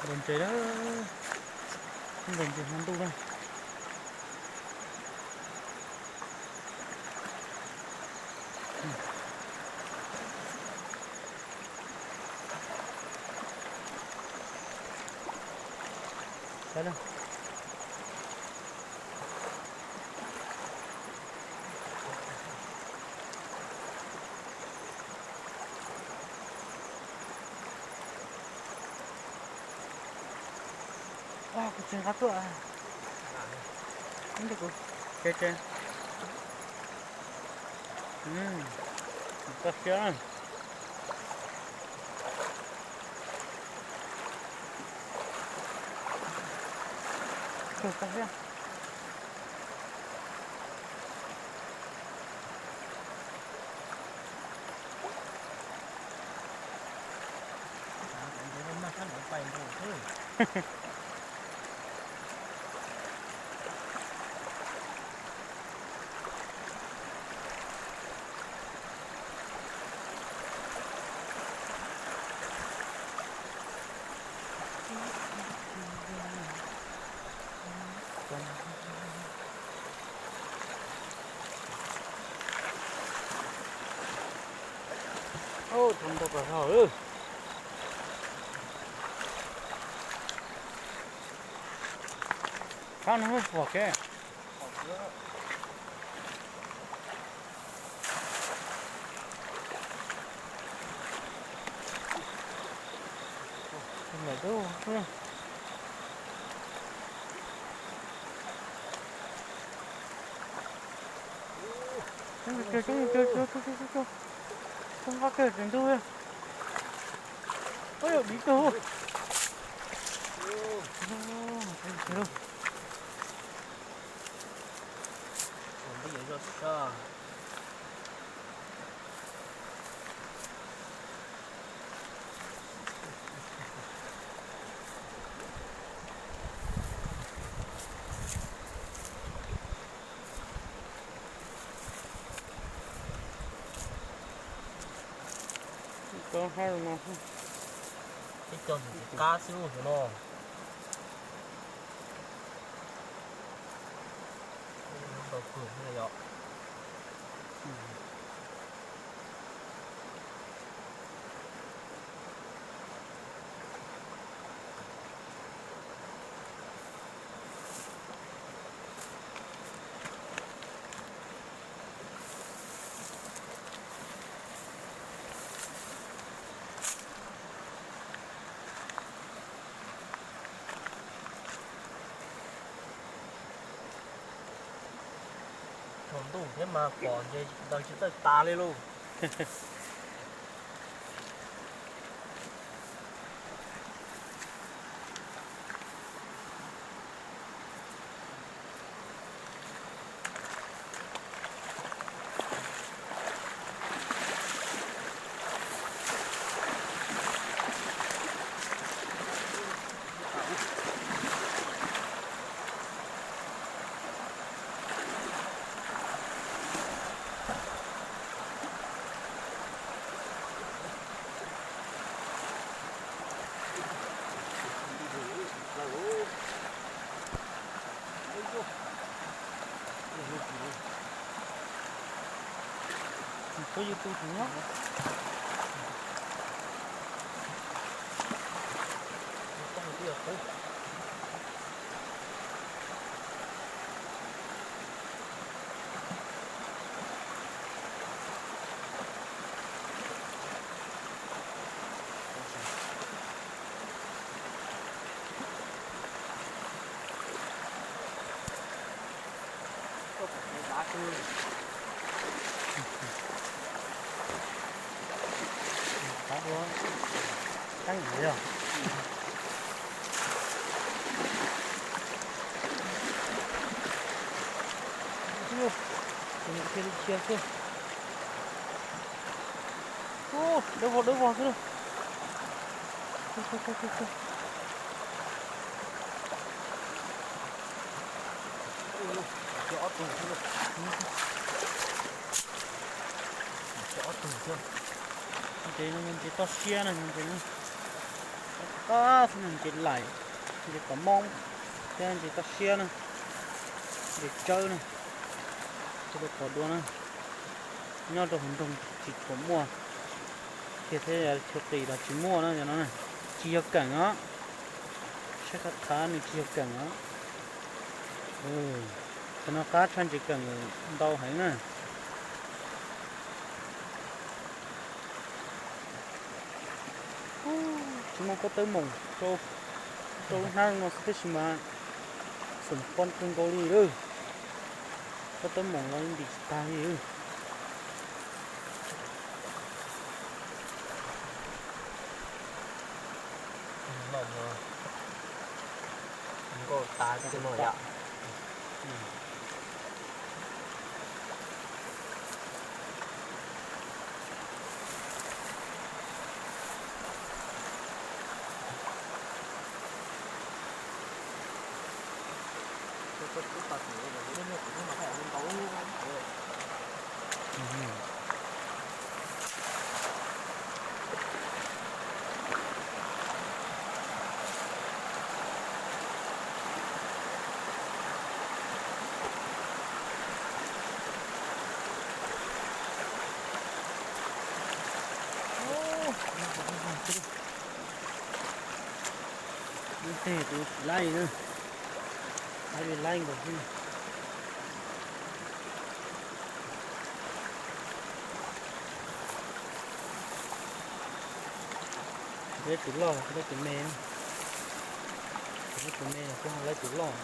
Ntses na, ntses ntses hmo ntuj na. Kuv tsis nqa tuaj. Kuv, ces ces. Koj siab na. Kawg koj siab. Ub, tau ntau kawg hov. Qab no pom kev. Coob, coob, coob, coob, coob, coob, coob, coob, nqa kiag tus ntug. Ub, yog div kawg. Ib co ntxim qab xwb ub no. Ntau kawg thiab yom. Tsaus ntuj thiab mas pom ntshe daws tsis txawj tas li lauj. Koj yus tu tus no. Qab dua, qab nyiam yog. Cia li cia xwb. Ub, dawb vog dawb vog xwb. Ob tug xwb. Ob tug xwb. Ntses no ntses toj siab na ntses no. Qab xwb no ntses laim, ntses tom moob, thiab ntses toj siab na, ntses tsawb na, ntses dua qos dua na. Nyob rau hauv nroog tsis tshua muaj kiag thiab, chaw qis los tsis muaj na, yog no tsis yog keem os. Saib qab qhav nws tsis yog keem os. Qhov no qab tshaj ntses keem ntau heev na. Tsis muaj pob tawb moos rau lub hnab no xwb tab sis mas xoom pon kawg nkaus li lawm. Pob tawb moos los ntim tsis tag li. Nkauj tas tib no yom. Ib teg kuv tsis laib na, laib li laib nkaus xwb. Laib tus loj los laib tus me, laib tus me los kuj laib tus loj.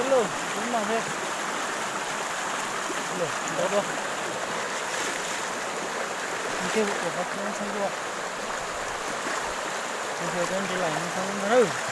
Ib lub, ib lub no thiab. Ntau dua. Ntses ua qhov txhua txhua dua. Ntses cov ntses laim no txhua no na.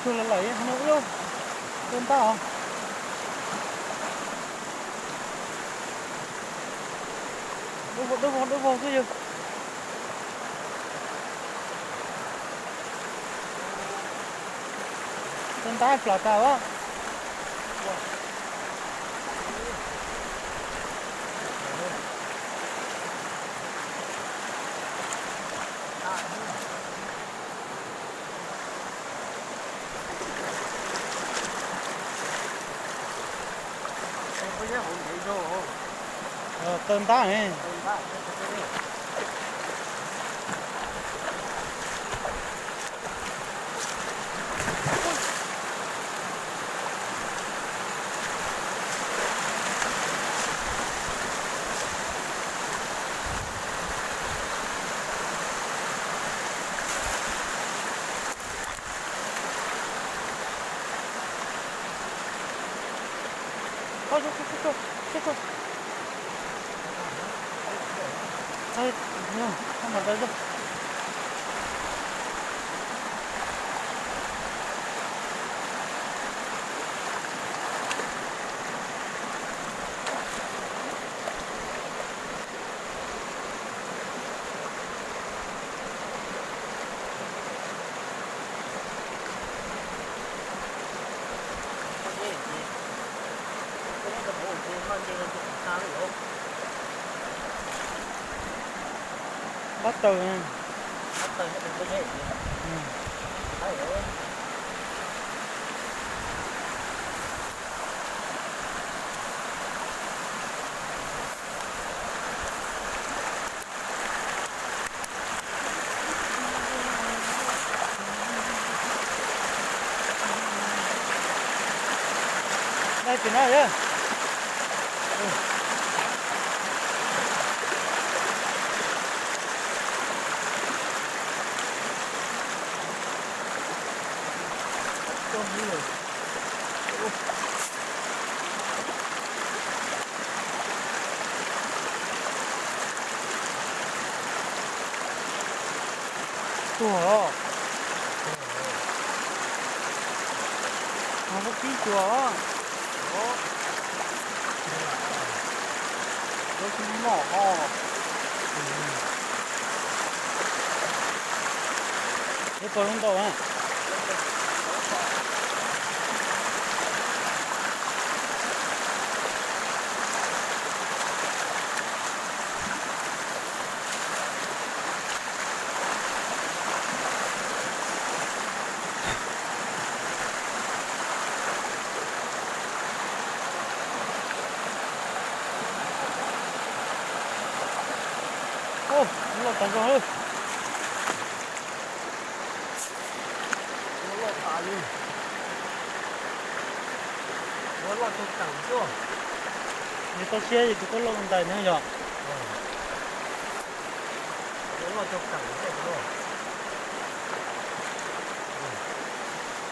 Tug lawm lawm no ub, tau ntab os. Dawb vog dawb vog dawb vog xwb yog. Tau ntab plam tas os. Tau ntab ne. Npab taws. Dai tim no yog. Tuag os. Mas koj pib tuag os. Koj tsis mom os. Peb pog lub ntau na. Ub, loj tas zog lawm. Loj tas li. Loj cog keem tuaj. Yog tau siab ces tus koj loj ntais na yog. Loj cog keem tuaj.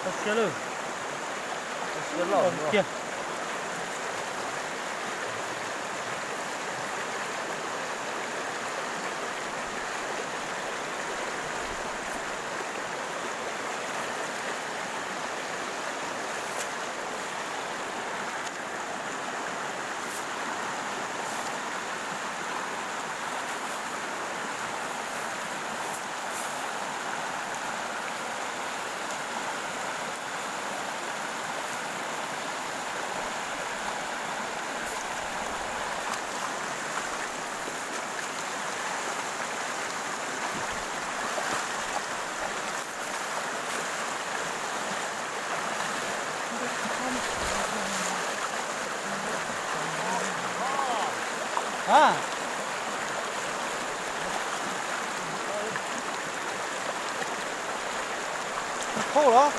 Tau siab lawm. Tau siab loj tiag. A, khauj los.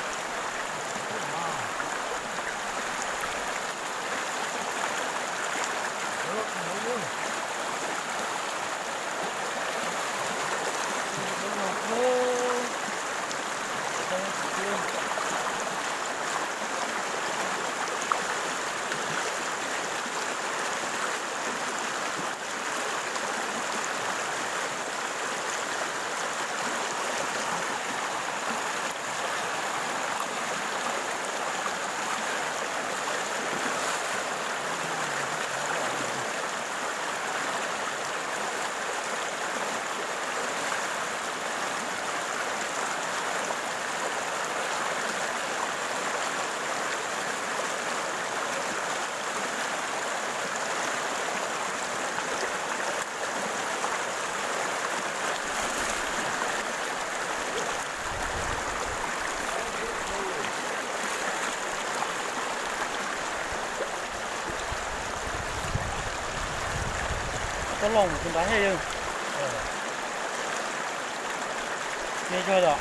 Tau los mus tus nrad thiab yog. Me zog yom?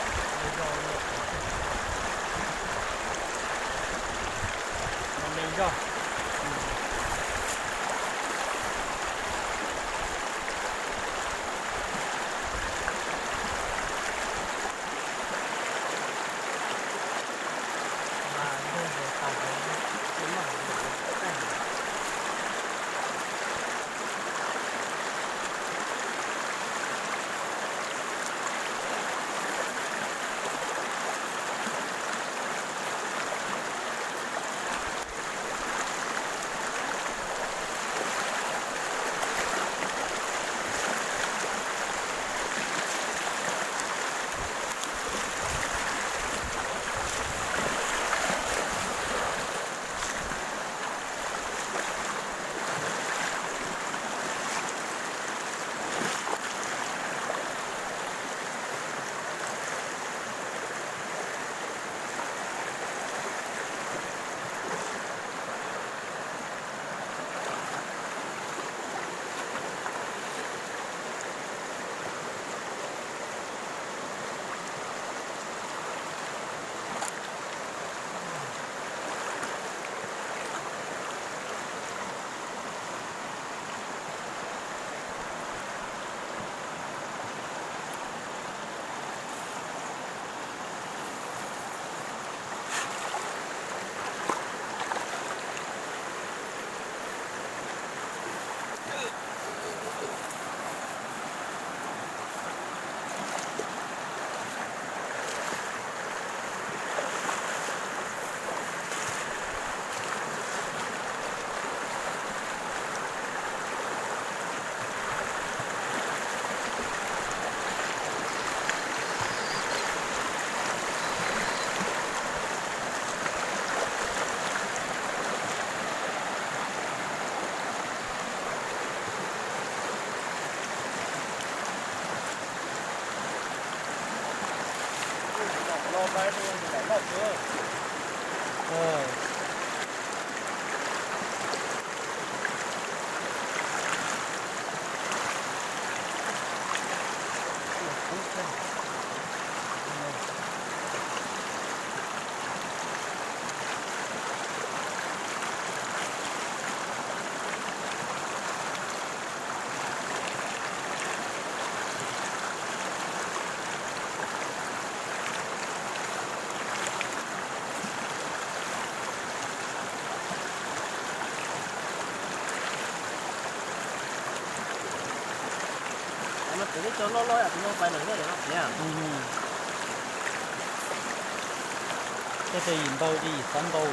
Me zog. Cov no twb cov loj loj yam tus no pais lawm thiab, cov no tiag. Tej yim npau, yim xav npau.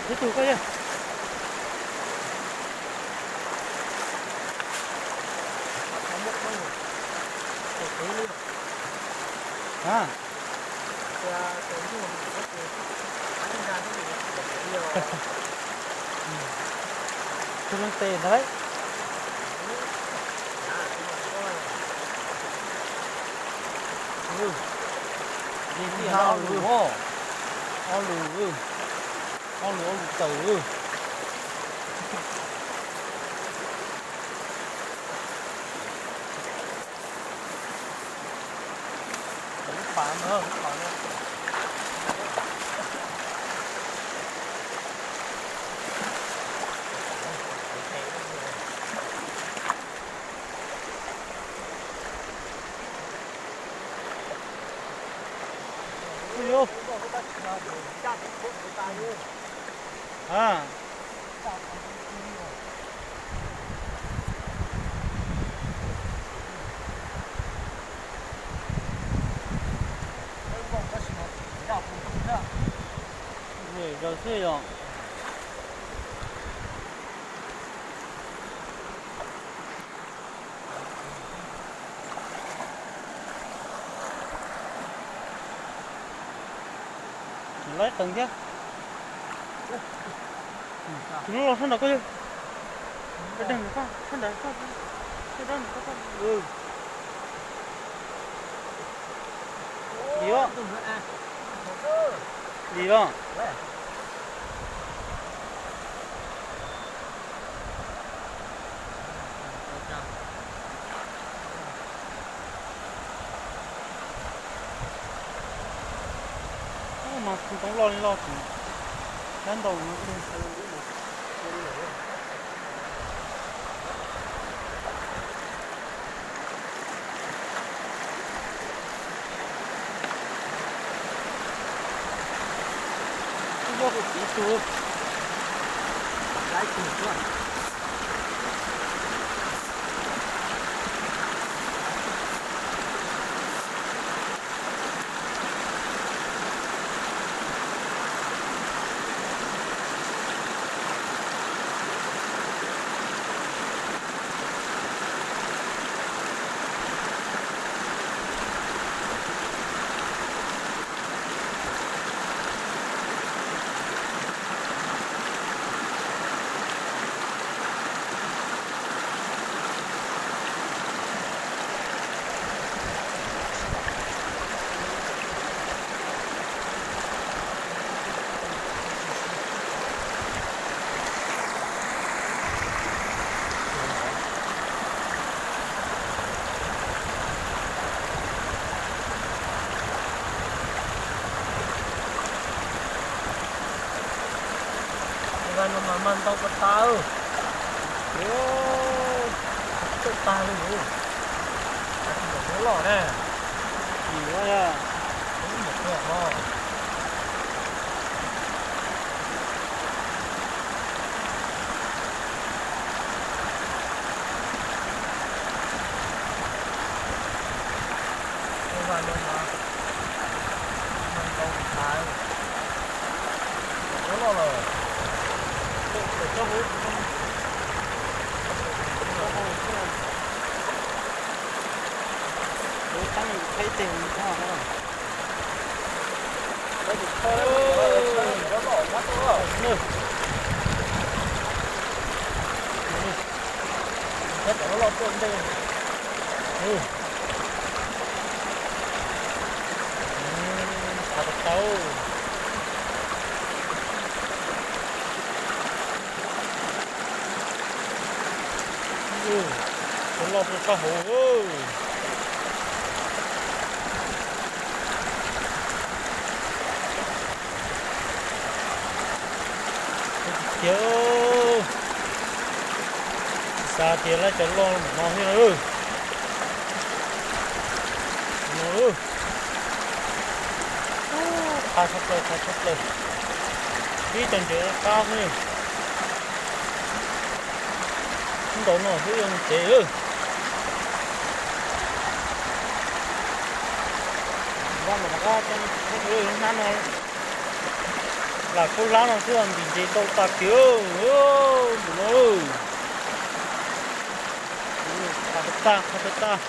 Ib tug koj yog. Tus leej tes ntag. Ob lus, ob lus, ob lus, ob lus tawm. Zaws xwb yog. Laib qees thiab. Tus lub los sab nraud koj yog. Koj deeg nws koj sab nraud koj, koj dab nws koj koj. Dim os. Dim os. Mas ntoo loj li loj tseem dab ntau no. Ib tug, ib tug. Vaj no mas mas ntau koj tas. Txawj tag li. Loj na. Dim lawm yog. Vaj no mas mas ntau tas. Loj lawm. Kuv tab ib teg mus txog no. Saib cov loj loj tuaj ntej. Xav tau tau. Cov loj tuaj txog hauv. Tiag, xav tias lawv cov loj no thiab. No, qab tshaj plaws, qab tshaj plaws. Ib co ntses qab xwb. Ntau no xwb yog cev. Vaj no qab, hnab no. Lam khaub hlab no xwb ntim ntses ntau tag kiag. Ntim no, qhov tag, qhov tag.